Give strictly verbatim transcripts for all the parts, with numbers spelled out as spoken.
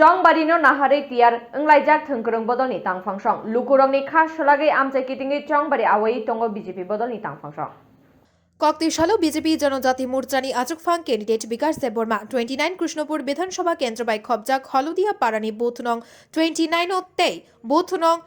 Chongbari no naharwi tiyar wnglaijak thwngkwrwng bodol ni tangphang song. Lukurok ni kha swlagwi amchai kitingwi Chongbari awai tongo B J P bodol ni tangphang song. Kokti salo B J P Janojati Morcha ni achukphang candidate Bikash Debbarma twenty nine Krishnapur Bidhan Sabha Kendra bai khopjak Holodia Para ni booth nong twenty nine o tei booth nong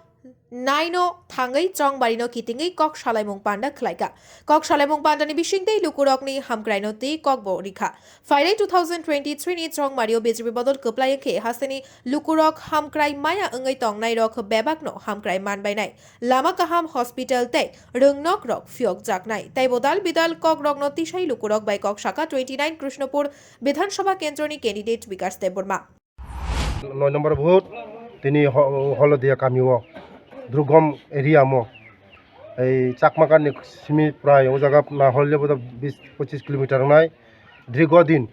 nine o thangwi Chongbari no kitingwi kok salaimung panda khlaikha. Kok salaimung panda ni bisingtwi lukurok ni hamkrai no twi kok bo rikha. Phailai two thousand twenty three ni Chongbari o B J P bodol kwplai wngkhe hasteni lukurok hamkrai maya wngwi tongnai rok bebak no hamkrai manbainai. Lama kaham, hospital tei rwngnok rok phiyokjaknai. Tei bodal bidal kok rok no tisai lukurok bai kok saka twenty nine Krishnapur Bidhan Sabha Kendra ni candidate Bikash Debbarma. Noi number booth, tini ho-, Holodia kami o, Drugom area mo. Ei Chakmakar ni simi prai o jaga na hol jebo bis pochis kilometer nai. Drigo din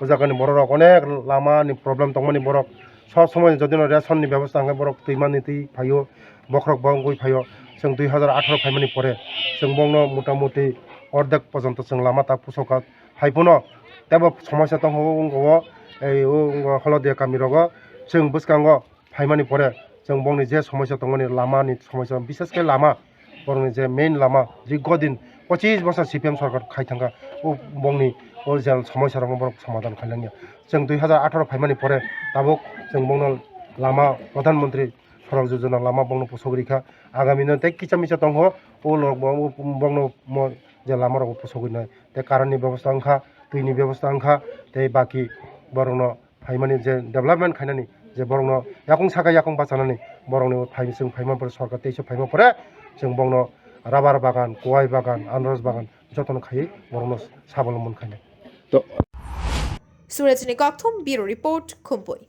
o jaga ni borok rok onek lama ni problem tongmani borok sob somoi jodi no ration ni bebosta hwnkhe borok twi mani twi phaio, bokhorok bo wngwi phaio. Chwng dui hazar atharo phaimani pore chwng bongno mota moti ordek porjonto chwng lama ta pusoka. Hai phano tebo somosya tongkha o wngkha o, ei o wngkha Holodia kami rogo. Chwng bwskango phaimani pore chwng bongni je somosya tongmani lama ni somosya, bishes khe lama, borokni je main lama, dirgo din pochis bosor C P M sorkar khai thangkha, o bongni o je somosya rokno borok somadhan khailangya. Chwng dui hazar atharo phaimani pore tabuk chwng bongno lama Pradhan Mantri Sadak Yojana lama bongno pusok rikha. Agami no tei kisa misa tongkho, o lok bo-, bongno mo je lama rok pusogwi nai. Tei current ni bebosta wngkha, twi ni bebosta wngkha, tei baki borokno phaimani je development khainani je borokno yakung saka yakung bachanani borokni phai chwng phaima pore sorkar teisa phaima pore chwng bongno rubber bagan, kuwai bagan, anaros bagan jotono khaiwi borokno sabolomon khainai. To- Surajni Kokthum, Bureau Report, Khumpui.